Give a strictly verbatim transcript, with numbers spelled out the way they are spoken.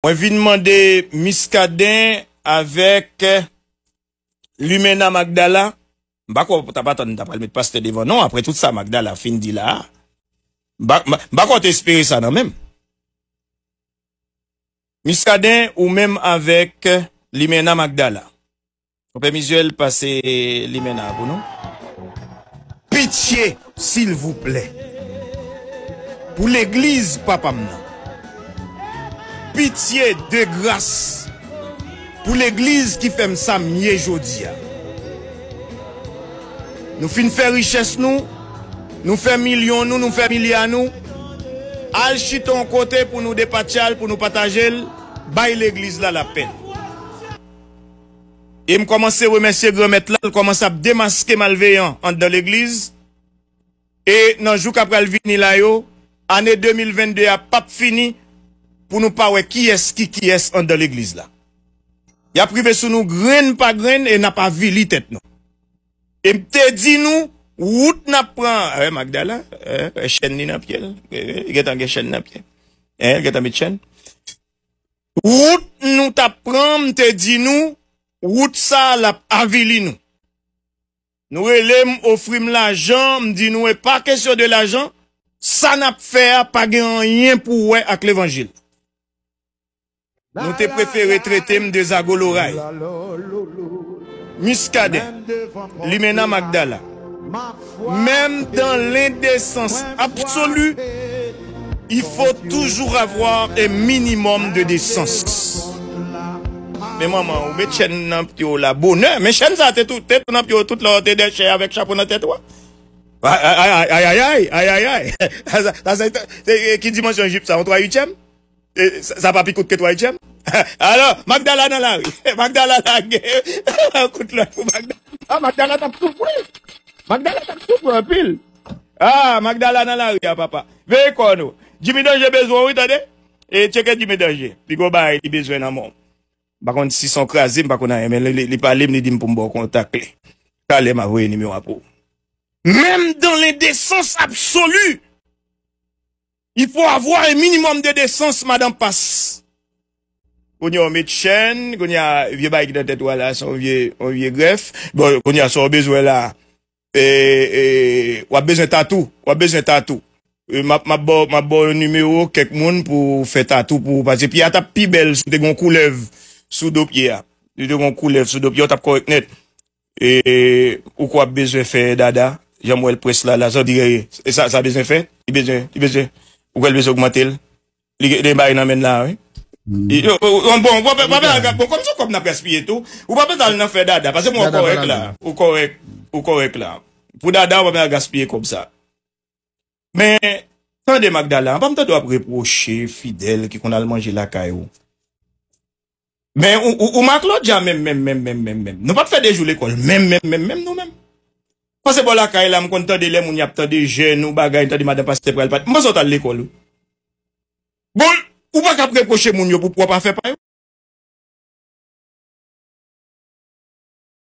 Mwen vin mande Muscadin avèk Limena Magdala. M pa kwè w t ap atann m ta pral met pastè devan non, apre tout sa Magdala fin di la a. M pa, m pa, m pa kwè w te espere sa nan men m. Muscadin, ou menm avèk Limena Magdala. Konpè Mizyèl, pase Limena pou nou. Pitye, silvouplè. Pou legliz papa m nan. Pitye, de gras. Pou legliz ki fè m sa m ye jodi a. Nou fin fè richès nou, nou fè milyon nou, nou fè milya nou. Al chita yon kote pou nou depatche l, pou nou pataje l, bay legliz la lapè. E m kòmanse remèsye Granmèt la, l kòmanse ap demaske malveyan anndan legliz. E nan jou k ap pral vini la yo, ane de mil vennde a p ap fini pou nou pa wè kiyès ki kiyès anndan legliz la. Y ap rive sou nou grenn pa grenn e n ap avili tèt nou. E m te di nou, wout n ap pran, eh, Magdala, eh, chèn li nan pye l, eh, gentan gen chèn nan pye. Eh, gentan met chèn. Wout nou t ap pran, m te di nou, wout sa a l ap avili nou. Nou rele m, ofri m lajan, m di nou, e pa kesyon de lajan, sa n ap fè a pa gen anyen pou wè ak levanjil. Nou te prefere trete m de zago loray. Muscadin, Limena Magdala, même dans l'indécence absolue, il faut toujours avoir un minimum de décence. Men manman, ou met chèn nan pye w la bonè. Men chèn sa te tou, te tou nan pye w tout lè w te dèchè avèk chapo nan tèt ou a. Ay, ay, ay, ay, ay, ay, ay, ay, ay. Sa, sa, sa, se, se, ki dimansyon jip sa? Yon twa uityèm? E, sa, sa pa pi kout ke twa uityèm? Alò, Magdala nan lari. Magdala lage. Kout lòt pou Magdala. Ah, Magdala t ap soufri. Magdala t ap soufri anpil. Ah, Magdala nan lari a, papa. Veye kò nou. Jimmy Danger bezwen w, wi, tande. E tcheke Jimmy Danger. Pi gwo bagay li bezwen nan men w. M pa konn si se yon kraze, m pa konn anyen, men li, li, li pale m, li di m pou m ba w kontak li. Talè m a voye nimewo a pou ou. Même dans l'indécence absolue, il faut avoir un minimum de décence, madan Pas. Kounye a w met chèn, kounye a vye bagay ki nan tèt ou a la, se yon vye, yon vye grèf. Bon, kounye a sa w bezwen la, e, e, w ap bezwen tatou, w ap bezwen tatou. E, m ap, m ap ba w, m ap ba w yon nimewo kèk moun pou fè tatou pou ou, paske pye a t ap pi bèl si w te gen yon koulèv sou do pye a. Si w te gen yon koulèv sou do pye a, w t ap kòrèk nèt. E, ou kwè w ap bezwen fè dada, jan m wè l près la, la, sa w di, e, e sa, sa bezwen fè? Li bezwen, li bezwen, ou kwè l bezwen ogmante l? Li gen, li gen bagay nan men l la, wi. Li, yo, yo, yo, bon, bon, bon, bon, bon, kòm se kòb n ap gaspiye tou, ou pa bezwen al nan fè dada, paske mwen kòrèk la, ou kòrèk, ou kòrèk la. Pou dada, ou pa bezwen al gaspiye kòb sa. Men, tande Magdala, pa m tande w ap repwoche Fidèl ki konn al manje lakay ou. Men ou, ou, ou Maklodya menm, menm, menm, menm, menm, menm. Nou pa t fè de jou lekòl, menm, menm, menm, menm, nou menm. Pase bò lakay la, m konn tande lè moun y ap tande jèn ou bagay, tande madan pastè pral pati. M panse w t al lekòl, wi. Bon, ou pa ka ap repwoche moun yo pou pwòp afè pa yo.